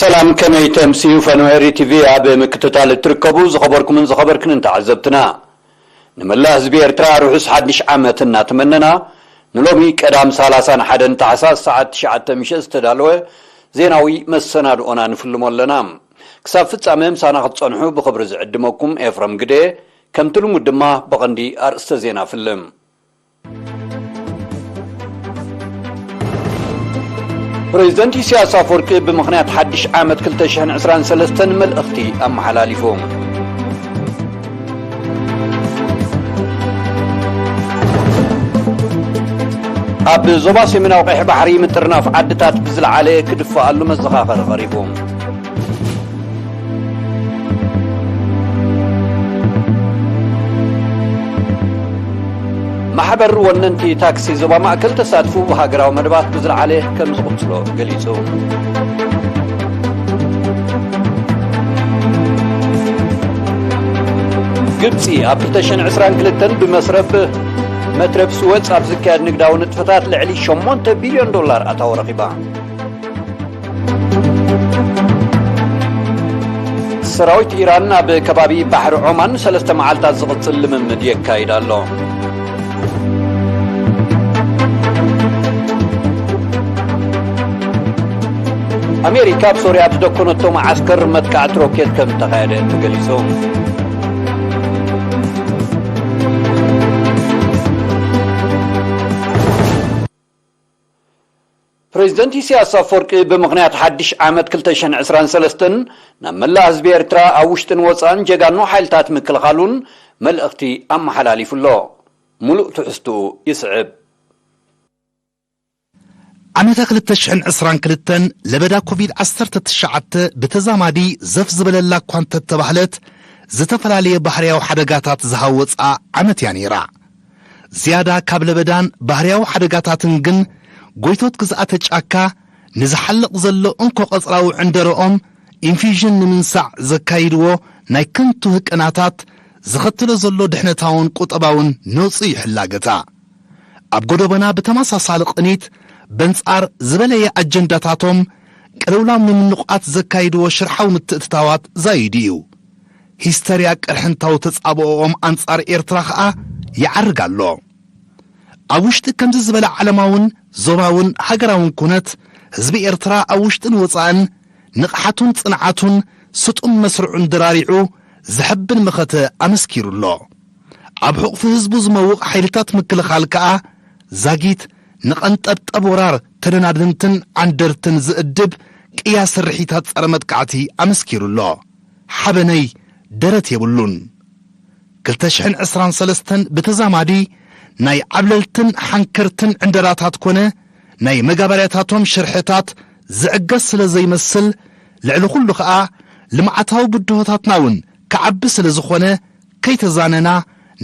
ሰላም፣ ከመይ ተምስዩ? ፈነወ ኤሪ ቲቪ ኣብ ምክትታል እትርከቡ ዝኸበርኩምን ዝኸበርክንን ተዓዘብትና፣ ንመላእ ህዝቢ ኤርትራ ርሑስ ሓድሽ ዓመት እናተመነና፣ ንሎሚ ቀዳም ሰላሳን ሓደን ታሕሳስ ሰዓት ትሽዓተ ምሸት ዝተዳለወ ዜናዊ መሰናድኦና ንፍልሞ ኣለና። ክሳብ ፍጻመ ምሳና ክትጸንሑ ብኽብሪ ዝዕድመኩም ኤፍረም ግደ። ከምቲ ልሙድ ድማ ብቐንዲ ኣርእስተ ዜና ፍልም። ፕሬዚደንት ኢሳያስ ኣፈወርቂ ብምኽንያት ሓድሽ ዓመት ክልተ ሽሕን ዕስራን ሰለስተን መልእኽቲ ኣመሓላሊፉ። ኣብ ዞባ ሰሜናዊ ቀይሕ ባሕሪ ምጥርናፍ ዓድታት ብዝለዓለ ክድፈኣሉ መዘኻኸሪ ቀሪቡ። ማሕበር ወነንቲ ታክሲ ዞባ ማእከል ተሳትፉ ብሃገራዊ መደባት ብዝለዓለ ከም ዝቕጽሎ ገሊጹ። ግብጺ ኣብ ክልተ ሽሕን ዕስራን ክልተን ብመስረብ መትረብ ስወጽ ኣብ ዝካየድ ንግዳዊ ንጥፈታት ልዕሊ ሸሞንተ ቢልዮን ዶላር ኣታዊ ረኺባ። ሰራዊት ኢራን ኣብ ከባቢ ባሕሪ ዖማን ሰለስተ መዓልታት ዝቕጽል ልምምድ የካይድ ኣሎ። ኣሜሪካ ኣብ ሶርያ ኣብ ዝደኮነቶ መዓስከር መጥቃዕቲ ሮኬት ከም እተኻየደ ተገሊጹ። ፕሬዚደንት ኢሳያስ ኣፈወርቂ ብምኽንያት ሓድሽ ዓመት ክልተ ሽሕን ዕስራን ሰለስተን ናብ መላእ ህዝቢ ኤርትራ ኣብ ውሽጥን ወጻእን ጀጋኑ ሓይልታት ምክልኻሉን መልእኽቲ ኣመሓላሊፉ ኣሎ። ሙሉእ ትሕዝትኡ ይስዕብ። ዓመተ ክልተ ሽሕን ዕስራን ክልተን ለበዳ ኮቪድ ዓሰርተ ትሽዓተ ብተዛማዲ ዘፍ ዝበለላ እኳ እንተተባህለት፣ ዝተፈላለየ ባህርያዊ ሓደጋታት ዝሃወጻ ዓመት እያ ነይራ። ዝያዳ ካብ ለበዳን ባህርያዊ ሓደጋታትን ግን፣ ጎይቶት ግዝኣተ ጫካ ንዝሓልቕ ዘሎ እንኮ ቀጽራዊ ዕንደረኦም ኢንፊዥን ንምንሳዕ ዘካይድዎ ናይ ከንቱ ህቅናታት ዘኸትሎ ዘሎ ድሕነታውን ቁጠባውን ነውጺ እዩ ሕላገታ። ኣብ ጎደቦና ብተመሳሳሊ ቅኒት በንጻር ዝበለየ ኣጀንዳታቶም ቅልውላው ንምንቋት ዘካይድዎ ሽርሓዊ ምትእትታዋት ዛይዱ እዩ። ሂስተርያ ቅርሕንታዊ ተጻብኦኦም ኣንጻር ኤርትራ ኸኣ ይዓርግ ኣሎ። ኣብ ውሽጢ ከምዚ ዝበለ ዓለማውን ዞባውን ሃገራውን ኩነት፣ ህዝቢ ኤርትራ ኣብ ውሽጥን ወጻእን ንቕሓቱን ጽንዓቱን ስጡም መስርዑን ደራሪዑ ዘሐብን መኸተ ኣመስኪሩ ኣሎ። ኣብ ሕቑፊ ህዝቡ ዝመውቕ ሓይልታት ምክልኻል ከኣ ዛጊት ንቐንጠብጠብ ወራር ተደናደንትን ዓንደርትን ዝእድብ ቅያ ስርሒታት ጸረ መጥቃዕቲ ኣመስኪሩ ኣሎ። ሓበነይ ደረት የብሉን። ክልተ ሽሕን ዕስራን ሰለስተን ብተዛማዲ ናይ ዓብለልትን ሓንከርትን ዕንደራታት ኮነ ናይ መጋበርያታቶም ሽርሕታት ዝዕገስ ስለ ዘይመስል፣ ልዕሊ ኩሉ ኸኣ ልምዓታዊ ብድሆታትና እውን ክዓቢ ስለ ዝኾነ፣ ከይተዛነና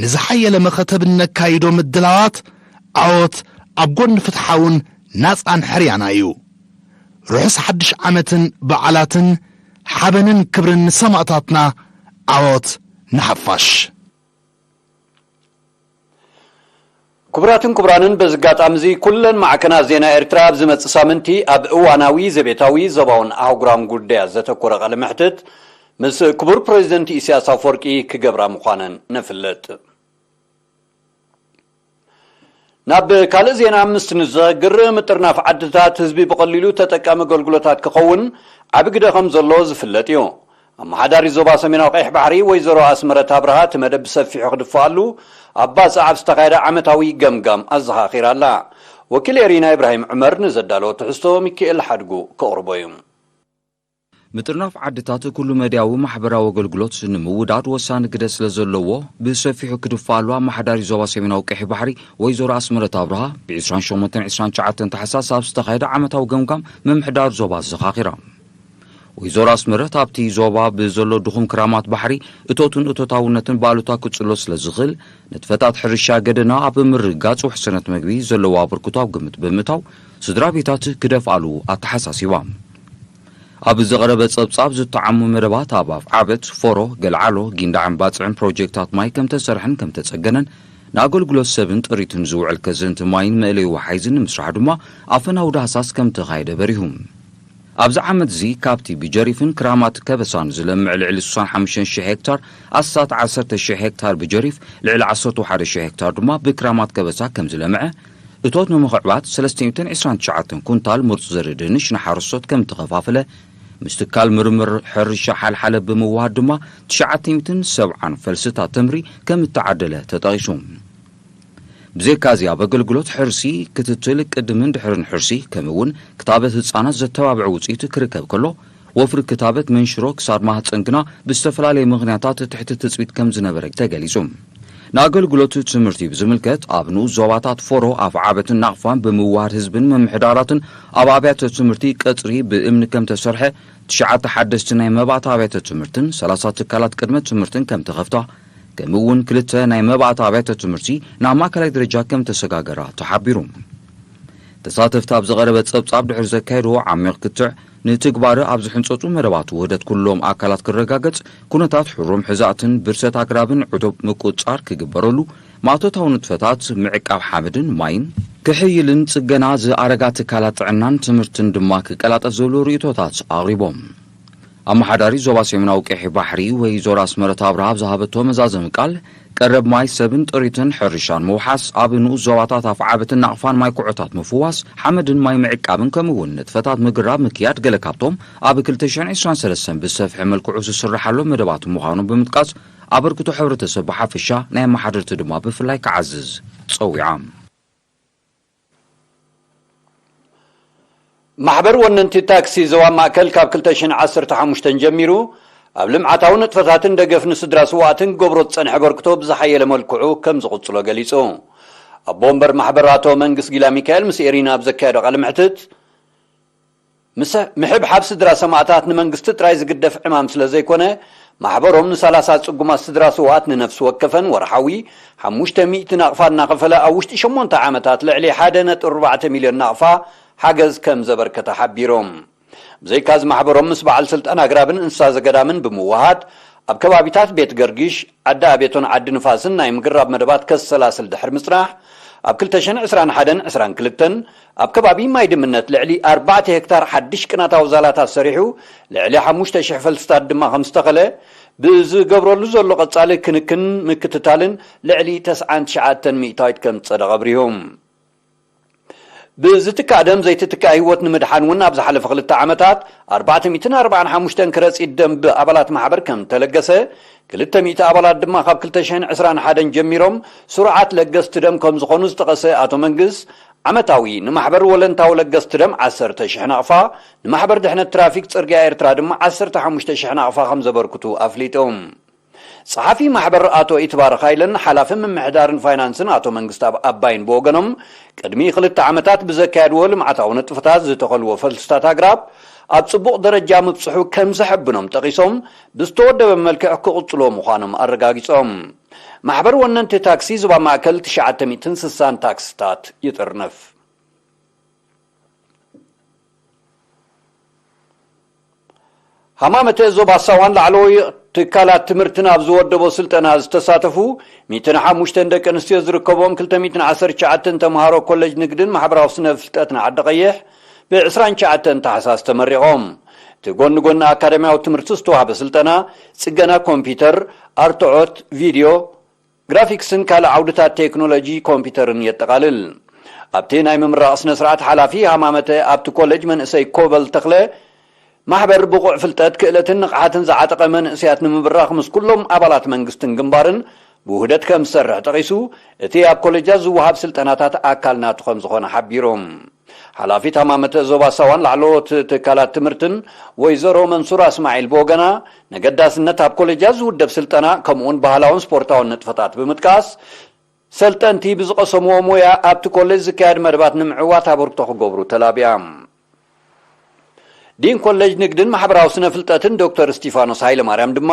ንዝሓየለ መኸተብ እነካይዶ ምድላዋት ዓወት ኣብ ጎኒ ፍትሓውን ናጻን ሕርያና እዩ። ርሑስ ሓድሽ ዓመትን በዓላትን ሓበንን ክብርን ንሰማእታትና። ዓወት ንሓፋሽ። ክቡራትን ክቡራንን፣ በዚ ኣጋጣሚ እዚ ኩለን ማዕከናት ዜና ኤርትራ ኣብ ዝመጽእ ሳምንቲ ኣብ እዋናዊ ዘቤታዊ፣ ዞባውን ኣህጉራውን ጉዳያት ዘተኮረ ቃለ መሕትት ምስ ክቡር ፕሬዚደንት ኢሳያስ ኣፈወርቂ ክገብራ ምዃነን ነፍልጥ። ናብ ካልእ ዜና ምስ ንዘግር፣ ምጥርናፍ ዓድታት ህዝቢ ብቐሊሉ ተጠቃሚ ኣገልግሎታት ክኸውን ዓቢ ግደ ከም ዘሎ ዝፍለጥ እዩ። ኣመሓዳሪ ዞባ ሰሜናዊ ቀይሕ ባሕሪ ወይዘሮ ኣስመረት ኣብርሃ እቲ መደብ ብሰፊሑ ክድፈኣሉ ኣብ ባጽዕ ኣብ ዝተኻየደ ዓመታዊ ገምጋም ኣዘኻኺራ ኣላ። ወኪል ኤሪና ኢብራሂም ዑመር ንዘዳለዎ ትሕዝቶ ሚካኤል ሓድጉ ከቕርቦ እዩ። ምጥርናፍ ዓድታት ኩሉ መድያዊ ማሕበራዊ ኣገልግሎት ንምውዳድ ወሳኒ ግደ ስለ ዘለዎ፣ ብሰፊሑ ክድፋኣሉ ኣመሓዳሪ ዞባ ሰሜናዊ ቀይሕ ባሕሪ ወይዘሮ ኣስመረት ኣብርሃ ብ ዕስራን ሸሞንተን ዕስራን ትሽዓተን ታሕሳስ ኣብ ዝተኻየደ ዓመታዊ ገምጋም ምምሕዳር ዞባ ኣዘኻኺራ። ወይዘሮ ኣስመረት ኣብቲ ዞባ ብዘሎ ድኹም ክራማት ባሕሪ እቶትን እቶታውነትን ብኣሉታ ክጽሎ ስለ ዝኽእል፣ ንጥፈታት ሕርሻ ገደና ኣብ ምርግጋጽ ውሕስነት መግቢ ዘለዎ ኣበርክቶ ኣብ ግምት ብምእታው፣ ስድራ ቤታት ክደፍኣሉ ኣተሓሳሲባ። ኣብ ዝቐረበ ጸብጻብ፣ ዝተዓሙ መደባት ኣብ ኣፍዓበት፣ ፎሮ፣ ገልዓሎ፣ ጊንዳዕን ባጽዕን ፕሮጀክታት ማይ ከም ተሰርሐን ከም ተጸገነን፣ ንኣገልግሎት ሰብን ጥሪትን ዝውዕል ከዘንቲ ማይን መእለዪ ወሓይዝን ንምስራሕ ድማ ኣፈናዊ ዳህሳስ ከም ተኻየደ በሪሁ። ኣብዚ ዓመት እዚ ካብቲ ብጀሪፍን ክራማት ከበሳን ዝለምዕ ልዕሊ ስሳን ሓሙሽተን ሽሕ ሄክታር ኣስታት ዓሰርተ ሽሕ ሄክታር ብጀሪፍ፣ ልዕሊ ዓሰርተ ሓደ ሽሕ ሄክታር ድማ ብክራማት ከበሳ ከም ዝለምዐ፣ እቶት ንምኽዕባት ሰለስተ ሚእትን ዕስራን ትሽዓተን ኩንታል ምሩፅ ዘርኢ ድንሽ ንሓረስቶት ከም እተኸፋፈለ፣ ምስ ትካል ምርምር ሕርሻ ሓልሓለ ብምውሃድ ድማ ትሽዓተ ሚእትን ሰብዓን ፈልስታት ተምሪ ከም እተዓደለ ተጠቒሱ። ብዘይካ እዚ ኣብ ኣገልግሎት ሕርሲ ክትትል ቅድምን ድሕርን ሕርሲ ከምኡ እውን ክታበት ህፃናት ዘተባብዕ ውፅኢት ክርከብ ከሎ፣ ወፍሪ ክታበት መንሽሮ ክሳብ ማህፀን ግና ብዝተፈላለየ ምኽንያታት ትሕቲ ትፅቢት ከም ዝነበረ ተገሊፁ። ንኣገልግሎት ትምህርቲ ብዝምልከት ኣብ ንኡስ ዞባታት ፎሮ ኣፍዓበትን ናቕፋን ብምውሃድ ህዝብን ምምሕዳራትን ኣብ ኣብያተ ትምህርቲ ቀፅሪ ብእምኒ ከም ተሰርሐ፣ ትሽዓተ ሓደስቲ ናይ መባእታ ኣብያተ ትምህርትን ሰላሳ ትካላት ቅድመ ትምህርትን ከም ተኸፍታ፣ ከምኡ እውን ክልተ ናይ መባእታ ኣብያተ ትምህርቲ ናብ ማእከላይ ደረጃ ከም ተሰጋገራ ተሓቢሩ። ተሳተፍቲ ኣብ ዝቐረበ ጸብጻብ ድሕሪ ዘካየድዎ ዓሚቕ ክትዕ፣ ንትግባረ ኣብ ዝሕንጸጹ መደባት ውህደት ኩሎም ኣካላት ክረጋገጽ፣ ኩነታት ሕሩም ሕዛእትን ብርሰት ኣግራብን ዕቱብ ምቁጽጻር ክግበረሉ፣ ማእቶታዊ ንጥፈታት ምዕቃብ ሓመድን ማይን ክሕይልን ጽገና ዝኣረጋ ትካላት ጥዕናን ትምህርትን ድማ ክቀላጠፍ ዝብሉ ርእይቶታት ኣቕሪቦም። ኣመሓዳሪ ዞባ ሰሜናዊ ቀይሕ ባሕሪ ወይዘሮ ኣስመረት ኣብርሃ ኣብ ዝሃበቶ መዛዘሚ ቃል፣ ቀረብ ማይ ሰብን ጥሪትን ሕርሻን ምውሓስ፣ ኣብ ንኡስ ዞባታት ኣፍዓበትን ናቕፋን ማይ ኩዖታት ምፍዋስ፣ ሓመድን ማይ ምዕቃብን ከምኡ እውን ንጥፈታት ምግራብ ምክያድ ገለ ካብቶም ኣብ ክልተ ሽሕን ዕስራን ሰለስተን ብሰፍሒ መልክዑ ዝስርሓሎም መደባት ምዃኑ ብምጥቃስ፣ ኣበርክቶ ሕብረተሰብ ብሓፈሻ ናይ ኣመሓደርቲ ድማ ብፍላይ ክዓዝዝ ጸዊዓ። ማሕበር ወነንቲ ታክሲ ዞባ ማእከል ካብ ክልተ ሽሕን ዓሰርተ ሓሙሽተን ጀሚሩ ኣብ ልምዓታዊ ንጥፈታትን ደገፍ ንስድራ ስዋኣትን ክገብሮ ዝጸንሐ ኣበርክቶ ብዝሓየለ መልክዑ ከም ዝቕጽሎ ገሊጹ። ኣቦ ወንበር ማሕበር ኣቶ መንግስ ጊላ ሚካኤል ምስ ኤሪና ኣብ ዘካየዶ ቃለ መሕትት፣ ምስ ምሕብሓብ ስድራ ሰማእታት ንመንግስቲ ጥራይ ዝግደፍ ዕማም ስለ ዘይኮነ፣ ማሕበሮም ንሰላሳ ጽጉማት ስድራ ስውኣት ንነፍሲ ወከፈን ወርሓዊ ሓሙሽተ ሚእቲ ናቕፋ እናኸፈለ ኣብ ውሽጢ ሸሞንተ ዓመታት ልዕሊ ሓደ ነጥቢ ኣርባዕተ ሚልዮን ናቕፋ ሓገዝ ከም ዘበርከተ ሓቢሮም። ብዘይካዚ ማሕበሮም ምስ በዓል ስልጣን ኣግራብን እንስሳ ዘገዳምን ብምውሃድ ኣብ ከባቢታት ቤት ገርጊሽ፣ ዓዲ ኣቤቶን ዓዲ ንፋስን ናይ ምግራብ መደባት ከሰላስል ድሕሪ ምጽናሕ፣ ኣብ ክልተ ሽሕን ዕስራን ሓደን ዕስራን ክልተን ኣብ ከባቢ ማይ ድምነት ልዕሊ ኣርባዕተ ሄክታር ሓድሽ ቅናታዊ ዛላታት ሰሪሑ፣ ልዕሊ ሓሙሽተ ሽሕ ፈልስታት ድማ ከም ዝተኸለ፣ ብዝገብረሉ ዘሎ ቀጻሊ ክንክን ምክትታልን ልዕሊ ተስዓን ትሽዓተን ሚእታዊት ከም ዝጸደቐ ኣብሪሁ። ብዝትካእ ደም ዘይትትካእ ህይወት ንምድሓን እውን ኣብ ዝሓለፈ ክልተ ዓመታት ኣርባዕተ ሚእትን ኣርባዓን ሓሙሽተን ከረጺት ደም ብኣባላት ማሕበር ከም ተለገሰ፣ ክልተ ሚእቲ ኣባላት ድማ ካብ ክልተ ሽሕን ዕስራን ሓደን ጀሚሮም ስሩዓት ለገስቲ ደም ከም ዝኾኑ ዝጠቐሰ ኣቶ መንግስ፣ ዓመታዊ ንማሕበር ወለንታዊ ለገስቲ ደም ዓሰርተ ሽሕ ናቕፋ፣ ንማሕበር ድሕነት ትራፊክ ጽርግያ ኤርትራ ድማ ዓሰርተ ሓሙሽተ ሽሕ ናቕፋ ከም ዘበርክቱ ኣፍሊጦም። ጸሓፊ ማሕበር ኣቶ ኢትባረክ ሃይለን ሓላፊ ምምሕዳርን ፋይናንስን ኣቶ መንግስታብ ኣባይን ብወገኖም፣ ቅድሚ ክልተ ዓመታት ብዘካየድዎ ልምዓታዊ ንጥፈታት ዝተኸልዎ ፈልስታት ኣግራብ ኣብ ጽቡቕ ደረጃ ምብጽሑ ከም ዘሐብኖም ጠቒሶም፣ ብዝተወደበ መልክዕ ክቕጽሎ ምዃኖም ኣረጋጊጾም። ማሕበር ወነንቲ ታክሲ ዞባ ማእከል ትሽዓተ ሚእትን ስሳን ታክስታት ይጥርንፍ። ሃማመተ ዞባ ሳዋን ላዕለዎይ ትካላት ትምህርትን ኣብ ዝወደቦ ስልጠና ዝተሳተፉ ሚእትን ሓሙሽተን ደቂ ኣንስትዮ ዝርከቦም ክልተ ሚእትን ዓሰርተ ትሽዓተን ተምሃሮ ኮሌጅ ንግድን ማሕበራዊ ስነ ፍልጠትን ዓዲ ቀይሕ ብ ዕስራን ትሽዓተን ታሕሳስ ተመሪቖም። እቲ ጎኒ ጎኒ ኣካዳሚያዊ ትምህርቲ ዝተዋህበ ስልጠና፣ ጽገና ኮምፒውተር፣ ኣርትዖት፣ ቪድዮ፣ ግራፊክስን ካልእ ዓውድታት ቴክኖሎጂ ኮምፒውተርን የጠቓልል። ኣብቲ ናይ ምምራቕ ስነ ስርዓት ሓላፊ ሃማመተ ኣብቲ ኮሌጅ መንእሰይ ኮበል ተኽለ ማሕበር ብቑዕ ፍልጠት፣ ክእለትን ንቕሓትን ዝዓጠቐ መንእሰያት ንምብራኽ ምስ ኩሎም ኣባላት መንግስትን ግንባርን ብውህደት ከም ዝሰርሕ ጠቒሱ፣ እቲ ኣብ ኮሌጃት ዝወሃብ ስልጠናታት ኣካል ናቱ ከም ዝኾነ ሓቢሩ። ሓላፊት ሃማመተ ዞባ ሳዋን ላዕለዎት ትካላት ትምህርትን ወይዘሮ መንሱራ እስማዒል ብወገና፣ ንገዳስነት ኣብ ኮሌጃት ዝውደብ ስልጠና ከምኡውን ባህላውን ስፖርታውን ንጥፈታት ብምጥቃስ፣ ሰልጠንቲ ብዝቐሰምዎ ሞያ ኣብቲ ኮሌጅ ዝካየድ መደባት ንምዕዋት ኣበርክቶ ክገብሩ ተላብያ። ዲን ኮሌጅ ንግድን ማሕበራዊ ስነ ፍልጠትን ዶክተር እስቲፋኖስ ሃይለማርያም ድማ፣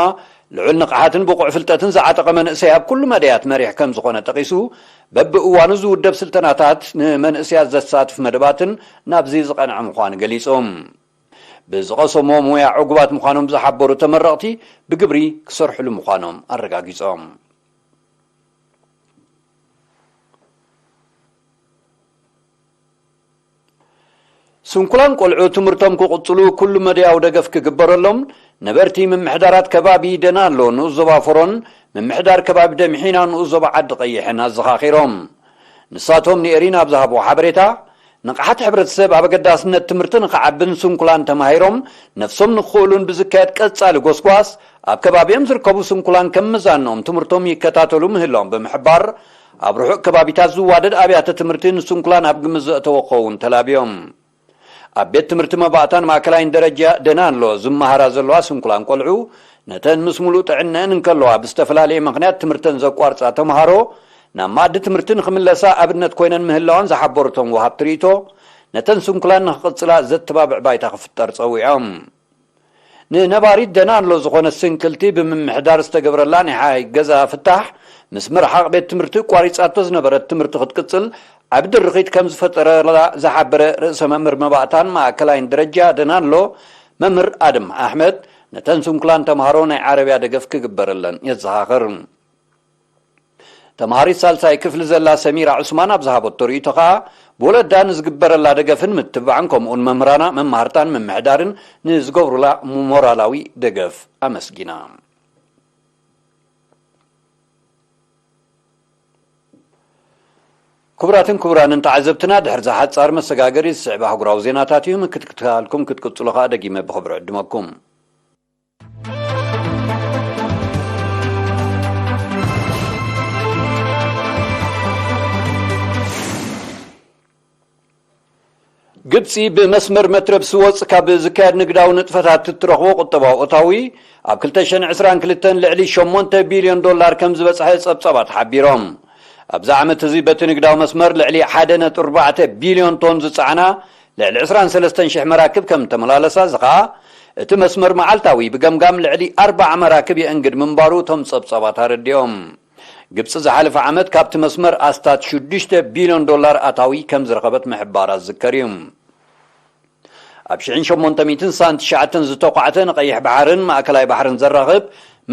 ልዑል ንቕሓትን ብቑዕ ፍልጠትን ዝዓጠቐ መንእሰይ ኣብ ኩሉ መዳያት መሪሕ ከም ዝኾነ ጠቒሱ፣ በብእዋኑ ዝውደብ ስልጠናታት ንመንእሰያት ዘሳትፍ መደባትን ናብዚ ዝቐንዐ ምዃኑ ገሊጾም። ብዝቐሰምዎ ሞያ ዕጉባት ምዃኖም ዝሓበሩ ተመረቕቲ፣ ብግብሪ ክሰርሕሉ ምዃኖም ኣረጋጊጾም። ስንኩላን ቆልዑ ትምህርቶም ክቕጽሉ ኩሉ መደያዊ ደገፍ ክግበረሎም ነበርቲ ምምሕዳራት ከባቢ ደናሎ ንኡስ ዞባ ፎሮን ምምሕዳር ከባቢ ደምሒና ንኡስ ዞባ ዓዲ ቀይሕን ኣዘኻኺሮም። ንሳቶም ንኤሪና ኣብ ዝሃብዎ ሓበሬታ፣ ንቕሓት ሕብረተሰብ ኣብ ኣገዳስነት ትምህርቲ ንኽዓብን ስንኩላን ተማሂሮም ነፍሶም ንኽኽእሉን ብዝካየድ ቀጻሊ ጎስጓስ ኣብ ከባቢኦም ዝርከቡ ስንኩላን ከም መዛንኦም ትምህርቶም ይከታተሉ ምህላዎም ብምሕባር፣ ኣብ ርሑቕ ከባቢታት ዝዋደድ ኣብያተ ትምህርቲ ንስንኩላን ኣብ ግምት ዘእተወ ክኸውን ተላብዮም። ኣብ ቤት ትምህርቲ መባእታን ማእከላይን ደረጃ ደናሎ ዝመሃራ ዘለዋ ስንኩላን ቆልዑ፣ ነተን ምስ ሙሉእ ጥዕነአን እንከለዋ ብዝተፈላለየ ምኽንያት ትምህርተን ዘቋርጻ ተምሃሮ፣ ናብ መኣዲ ትምህርቲ ንኽምለሳ ኣብነት ኮይነን ምህላወን ዝሓበሩ እቶም ወሃብቲ ርእይቶ፣ ነተን ስንኩላን ንኽቕጽላ ዘተባብዕ ባይታ ክፍጠር ጸዊዖም። ንነባሪት ደናሎ ዝኾነ ስንክልቲ ብምምሕዳር ዝተገብረላ ናይ ሓይ ገዛ ፍታሕ፣ ምስ ምርሓቕ ቤት ትምህርቲ ቋሪጻቶ ዝነበረት ትምህርቲ ክትቅጽል ዓቢ ድርኺት ከም ዝፈጠረላ ዝሓበረ ርእሰ መምህር መባእታን ማእከላይን ደረጃ ደናሎ መምህር ኣድም ኣሕመድ፣ ነተን ስንኩላን ተምሃሮ ናይ ዓረብያ ደገፍ ክግበረለን የዘኻኽር። ተምሃሪት ሳልሳይ ክፍሊ ዘላ ሰሚራ ዑስማን ኣብ ዝሃበቶ ርእይቶ ከኣ፣ ብወለዳ ንዝግበረላ ደገፍን ምትብባዕን ከምኡውን መምህራና፣ መማህርታን ምምሕዳርን ንዝገብሩላ ሞራላዊ ደገፍ ኣመስጊና። ክቡራትን ክቡራንን ተዓዘብትና፣ ድሕሪ እዚ ሓጻር መሰጋገሪ ዝስዕብ ኣህጉራዊ ዜናታት እዩ። ምክትታልኩም ክትቅጽሉ ከኣ ደጊመ ብኽብሪ ዕድመኩም። ግብጺ ብመስመር መትረብ ስወጽ ካብ ዝካየድ ንግዳዊ ንጥፈታት እትረኽቦ ቁጠባዊ እታዊ ኣብ ክልተ ሽሕን ዕስራን ክልተን ልዕሊ ሸሞንተ ቢልዮን ዶላር ከም ዝበጽሐ ጸብጻባት ሓቢሮም። ኣብዚ ዓመት እዚ በቲ ንግዳዊ መስመር ልዕሊ ሓደ ነጥቢ ኣርባዕተ ቢልዮን ቶን ዝጸዓና ልዕሊ ዕስራን ሰለስተን ሽሕ መራክብ ከም ተመላለሳ፣ እዚ ኸኣ እቲ መስመር መዓልታዊ ብገምጋም ልዕሊ ኣርባዓ መራክብ የእንግድ ምንባሩ እቶም ጸብጻባት ኣረዲኦም። ግብጺ ዝሓለፈ ዓመት ካብቲ መስመር ኣስታት ሽዱሽተ ቢልዮን ዶላር ኣታዊ ከም ዝረኸበት ምሕባራ ዝዝከር እዩ። ኣብ ሽሕን ሸሞንተ ሚእትን ስሳን ትሽዓተን ዝተኳዕተ ንቀይሕ ባሕርን ማእከላይ ባሕርን ዘራኽብ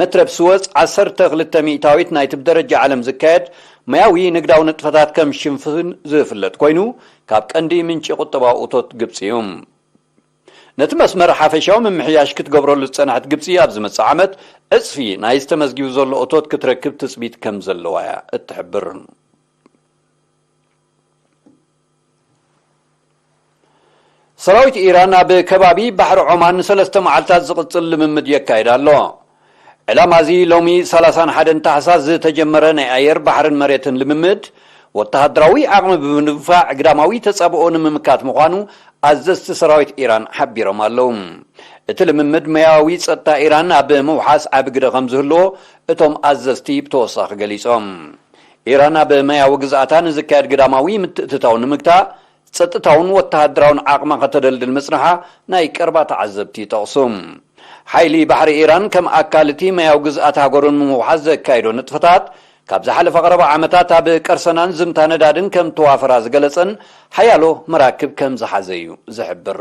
መትረብ ስወጽ ዓሰርተ ክልተ ሚእታዊት ናይቲ ብደረጃ ዓለም ዝካየድ ማያዊ ንግዳዊ ንጥፈታት ከም ሽፍን ዝፍለጥ ኮይኑ፣ ካብ ቀንዲ ምንጪ ቁጠባዊ እቶት ግብጺ እዩ። ነቲ መስመር ሓፈሻዊ ምምሕያሽ ክትገብረሉ ዝጸንሐት ግብጺ፣ ኣብ ዝመጽእ ዓመት ዕጽፊ ናይ ዝተመዝጊቡ ዘሎ እቶት ክትረክብ ትጽቢት ከም ዘለዋ እያ እትሕብር። ሰራዊት ኢራን ኣብ ከባቢ ባሕሪ ዖማን ንሰለስተ መዓልታት ዝቕጽል ልምምድ የካይድ ኣሎ። ዕላማ እዚ ሎሚ ሰላሳን ሓደን ታሕሳስ ዝተጀመረ ናይ ኣየር፣ ባሕርን መሬትን ልምምድ፣ ወተሃደራዊ ዓቕሚ ብምድንፋዕ ግዳማዊ ተጻብኦ ንምምካት ምዃኑ ኣዘዝቲ ሰራዊት ኢራን ሓቢሮም ኣለዉ። እቲ ልምምድ መያዊ ጸጥታ ኢራን ኣብ ምውሓስ ዓቢ ግደ ከም ዝህልዎ እቶም ኣዘዝቲ ብተወሳኺ ገሊጾም። ኢራን ኣብ መያዊ ግዝኣታ ንዝካየድ ግዳማዊ ምትእትታው ንምግታእ፣ ጸጥታውን ወተሃደራውን ዓቕማ ከተደልድል ምጽንሓ ናይ ቀረባ ተዓዘብቲ ይጠቕሱ። ሓይሊ ባሕሪ ኢራን ከም ኣካል እቲ መያዊ ግዝኣት ሃገሩ ንምውሓስ ዘካይዶ ንጥፈታት፣ ካብ ዝሓለፈ ቀረባ ዓመታት ኣብ ቀርሰናን ዝምታ ነዳድን ከም ተዋፈራ ዝገለጸን ሓያሎ መራክብ ከም ዝሓዘ እዩ ዝሕብር።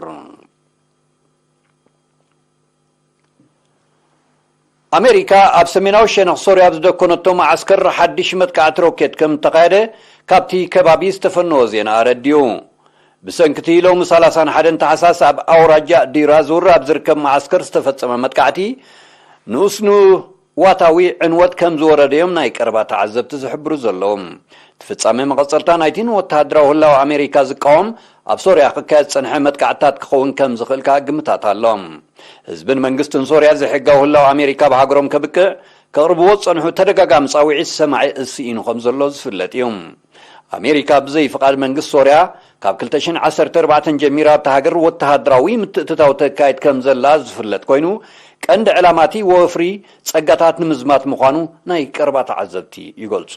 ኣሜሪካ ኣብ ሰሜናዊ ሸነኽ ሶርያ ኣብ ዝደኮነቶ መዓስከር ሓድሽ መጥቃዕቲ ሮኬት ከም እተኻየደ ካብቲ ከባቢ ዝተፈነወ ዜና ኣረዲኡ። ብሰንኪ እቲ ሎሚ ሰላሳን ሓደን ታሕሳስ ኣብ ኣውራጃ ዲራ ዙር ኣብ ዝርከብ መዓስከር ዝተፈጸመ መጥቃዕቲ፣ ንኡስ ንዋታዊ ዕንወት ከም ዝወረደዮም ናይ ቀረባ ተዓዘብቲ ዝሕብሩ ዘለዉ። እቲ ፍጻሜ መቐጸልታ ናይቲ ንወተሃደራዊ ህላወ ኣሜሪካ ዝቃወም ኣብ ሶርያ ክካየድ ዝጸንሐ መጥቃዕትታት ክኸውን ከም ዝኽእል ከኣ ግምታት ኣሎ። ህዝብን መንግስትን ሶርያ ዘይሕጋዊ ህላወ ኣሜሪካ ኣብ ሃገሮም ከብቅዕ ከቕርብዎ ዝጸንሑ ተደጋጋሚ ጻውዒት ሰማዒ ስኢኑ ከም ዘሎ ዝፍለጥ እዩ። ኣሜሪካ ብዘይ ፍቓድ መንግስቲ ሶርያ ካብ ክልተ ሽሕን ዓሰርተ ኣርባዕተን ጀሚራ ኣብታ ሃገር ወተሃደራዊ ምትእትታው ተካይድ ከም ዘላ ዝፍለጥ ኮይኑ፣ ቀንዲ ዕላማ እቲ ወፍሪ ጸጋታት ንምዝማት ምዃኑ ናይ ቀረባ ተዓዘብቲ ይገልጹ።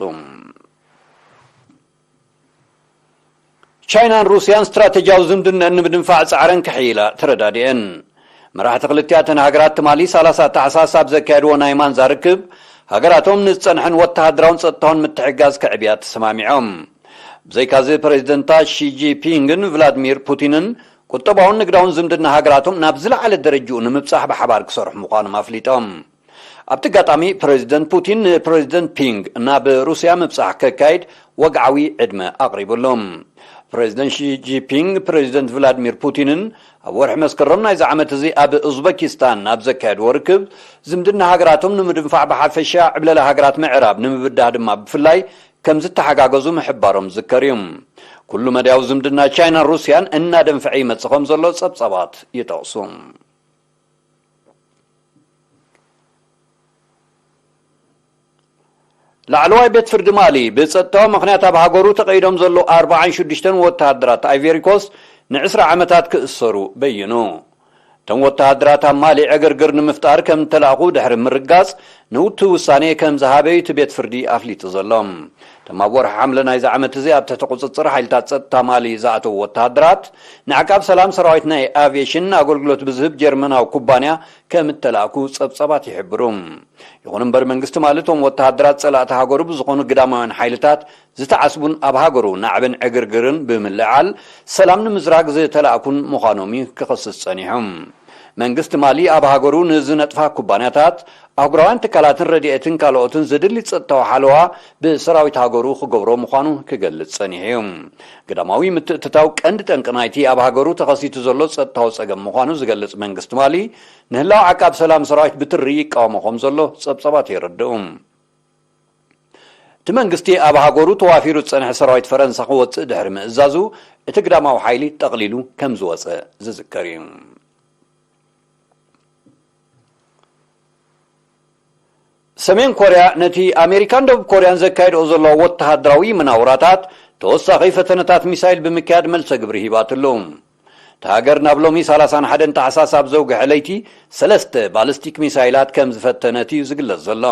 ቻይናን ሩስያን ስትራተጂያዊ ዝምድነን ንምድንፋዕ ጻዕረን ክሕይላ ተረዳዲአን። መራሕቲ ክልቲኣተን ሃገራት ትማሊ ሰላሳ ታሕሳስ ኣብ ዘካየድዎ ናይ ማንዛ ርክብ፣ ሃገራቶም ንዝጸንሐን ወተሃደራውን ጸጥታውን ምትሕግጋዝ ከዕብያ ተሰማሚዖም። ብዘይካዚ፣ ፕሬዚደንታት ሺ ጂንፒንግን ቭላድሚር ፑቲንን ቁጠባውን ንግዳውን ዝምድና ሃገራቶም ናብ ዝለዓለ ደረጅኡ ንምብጻሕ ብሓባር ክሰርሑ ምዃኖም ኣፍሊጦም። ኣብቲ ኣጋጣሚ፣ ፕሬዚደንት ፑቲን ንፕሬዚደንት ፒንግ ናብ ሩስያ ምብጻሕ ከካይድ ወግዓዊ ዕድመ ኣቕሪቡሉ። ፕሬዚደንት ሺ ጂንፒንግ ፕሬዚደንት ቭላድሚር ፑቲንን ኣብ ወርሒ መስከረም ናይዚ ዓመት እዚ ኣብ ኡዝበኪስታን ኣብ ዘካየድዎ ርክብ፣ ዝምድና ሃገራቶም ንምድንፋዕ ብሓፈሻ ዕብለላ ሃገራት ምዕራብ ንምብዳህ ድማ ብፍላይ ከም ዝተሓጋገዙ ምሕባሮም ዝዝከር እዩ። ኩሉ መዳያዊ ዝምድና ቻይናን ሩስያን እናደንፍዐ ይመጽእ ከም ዘሎ ጸብጻባት ይጠቕሱ። ላዕለዋይ ቤት ፍርዲ ማሊ ብጸጥታዊ ምኽንያት ኣብ ሃገሩ ተቐይዶም ዘለዉ ኣርባዓን ሽዱሽተን ወተሃደራት ኣይቬሪኮስ ንዕስራ ዓመታት ክእሰሩ በይኑ። እቶም ወተሃደራት ኣብ ማሊ ዕግርግር ንምፍጣር ከም እተላእኹ ድሕሪ ምርጋጽ፣ ንውቲ ውሳኔ ከም ዝሃበ እዩ እቲ ቤት ፍርዲ ኣፍሊጡ ዘሎ። እቶም ኣብ ወርሒ ሓምለ ናይዚ ዓመት እዚ ኣብ ትሕቲ ቁጽጽር ሓይልታት ጸጥታ ማሊ ዝኣተዉ ወተሃደራት፣ ንዓቃብ ሰላም ሰራዊት ናይ ኣቪዬሽን ኣገልግሎት ብዝህብ ጀርመናዊ ኩባንያ ከም እተላእኩ ጸብጻባት ይሕብሩ። ይኹን እምበር መንግስቲ ማሊ እቶም ወተሃደራት ጸላእቲ ሃገሩ ብዝኾኑ ግዳማውያን ሓይልታት ዝተዓስቡን ኣብ ሃገሩ ናዕብን ዕግርግርን ብምልዓል ሰላም ንምዝራግ ዝተላእኩን ምዃኖም እዩ ክኸስስ ጸኒሑ። መንግስቲ ማሊ ኣብ ሃገሩ ንዝነጥፋ ኩባንያታት፣ ኣህጉራውያን ትካላትን ረድኤትን ካልኦትን ዘድሊ ጸጥታዊ ሓለዋ ብሰራዊት ሃገሩ ክገብሮ ምዃኑ ክገልጽ ጸኒሑ እዩ። ግዳማዊ ምትእትታው ቀንዲ ጠንቂ ናይቲ ኣብ ሃገሩ ተኸሲቱ ዘሎ ጸጥታዊ ጸገም ምዃኑ ዝገልጽ መንግስቲ ማሊ፣ ንህላው ዓቃብ ሰላም ሰራዊት ብትሪ ይቃወሞ ከም ዘሎ ጸብጻባት የረድኡ። እቲ መንግስቲ ኣብ ሃገሩ ተዋፊሩ ዝጸንሐ ሰራዊት ፈረንሳ ክወጽእ ድሕሪ ምእዛዙ፣ እቲ ግዳማዊ ሓይሊ ጠቕሊሉ ከም ዝወጸ ዝዝከር እዩ። ሰሜን ኮርያ ነቲ ኣሜሪካን ደቡብ ኮርያን ዘካየድኦ ዘለዋ ወተሃደራዊ መናውራታት ተወሳኺ ፈተነታት ሚሳይል ብምክያድ መልሰ ግብሪ ሂባትሉ። እታ ሃገር ናብ ሎሚ ሰላሳን ሓደን ታሕሳስ ኣብ ዘውግሐ ለይቲ ሰለስተ ባሊስቲክ ሚሳይላት ከም ዝፈተነት እዩ ዝግለጽ ዘሎ።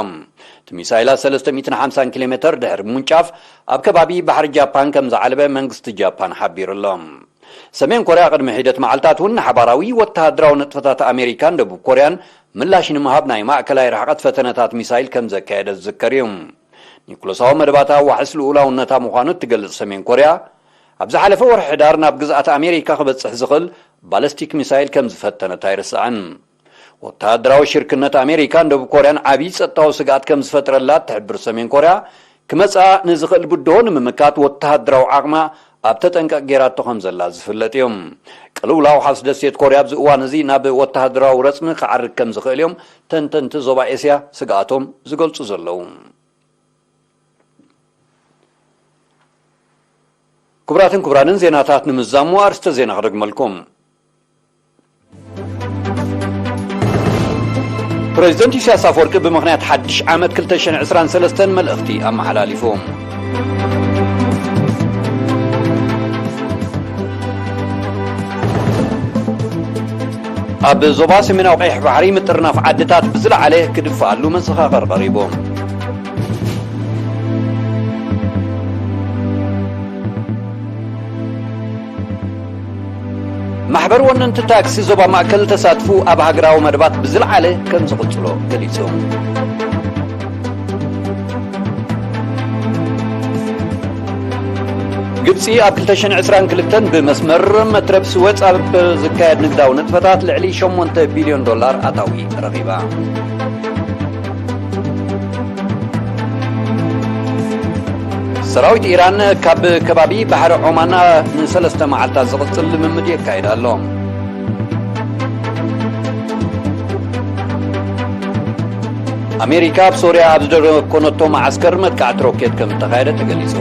እቲ ሚሳይላት ሰለስተ ሚእትን ሓምሳን ኪሎ ሜተር ድሕሪ ምውንጫፍ ኣብ ከባቢ ባሕሪ ጃፓን ከም ዝዓለበ መንግስቲ ጃፓን ሓቢሩ ኣሎ። ሰሜን ኮርያ ቅድሚ ሒደት መዓልታት እውን ንሓባራዊ ወተሃደራዊ ንጥፈታት ኣሜሪካን ደቡብ ኮርያን ምላሽ ንምሃብ ናይ ማእከላይ ርሕቀት ፈተነታት ሚሳይል ከም ዘካየደ ዝዝከር እዩ። ኒኩለሳዊ መደባታ ዋሕስ ልኡላውነታ ምዃኑ እትገልጽ ሰሜን ኮርያ፣ ኣብ ዝሓለፈ ወርሒ ሕዳር ናብ ግዝኣት ኣሜሪካ ክበጽሕ ዝኽእል ባለስቲክ ሚሳይል ከም ዝፈተነት ኣይርስዕን። ወተሃደራዊ ሽርክነት ኣሜሪካን ደቡብ ኮርያን ዓብዪ ጸጥታዊ ስግኣት ከም ዝፈጥረላ እትሕብር ሰሜን ኮርያ፣ ክመጽኣ ንዝኽእል ብድሆ ንምምካት ወተሃደራዊ ዓቕማ ኣብ ተጠንቀቕ ገይራቶ ከም ዘላ ዝፍለጥ እዩ። ቅልውላው ሓውስ ደሴት ኮርያ ኣብዚ እዋን እዚ ናብ ወተሃደራዊ ረጽሚ ክዓርግ ከም ዝኽእል እዮም ተንተንቲ ዞባ ኤስያ ስግኣቶም ዝገልጹ ዘለዉ። ክቡራትን ክቡራንን፣ ዜናታት ንምዛሙ ኣርስተ ዜና ክደግመልኩም። ፕሬዚደንት ኢሳያስ ኣፈወርቂ ብምኽንያት ሓድሽ ዓመት ክልተ ሽሕን ዕስራን ሰለስተን መልእኽቲ ኣመሓላሊፉ። ኣብ ዞባ ሰሜናዊ ቀይሕ ባሕሪ ምጥርናፍ ዓድታት ብዝለዓለ ክድፍኣሉ መዘኻኸር ቀሪቡ። ማሕበር ወነንቲ ታክሲ ዞባ ማእከል ተሳትፉ ኣብ ሃገራዊ መደባት ብዝለዓለ ከም ዝቕጽሎ ገሊጹ። ግብጺ ኣብ ክልተ ሽሕን ዕስራን ክልተን ብመስመር መትረብ ስወጽ ኣብ ዝካየድ ንግዳዊ ንጥፈታት ልዕሊ ሸሞንተ ቢልዮን ዶላር ኣታዊ ረኺባ። ሰራዊት ኢራን ካብ ከባቢ ባሕሪ ዖማን ንሰለስተ መዓልታት ዝቕጽል ልምምድ የካይድ ኣሎ። ኣሜሪካ ኣብ ሶርያ ኣብ ዝደኮነቶ መዓስከር መጥቃዕቲ ሮኬት ከም እተኻየደ ተገሊጹ።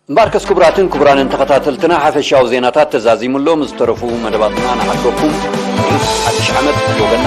እምበኣርከስ ክቡራትን ክቡራንን ተኸታተልትና፣ ሓፈሻዊ ዜናታት ተዛዚሙ ኣሎ። ምስ ዝተረፉ መደባትና ንሓድገኩም። ሓድሽ ዓመት ወገና።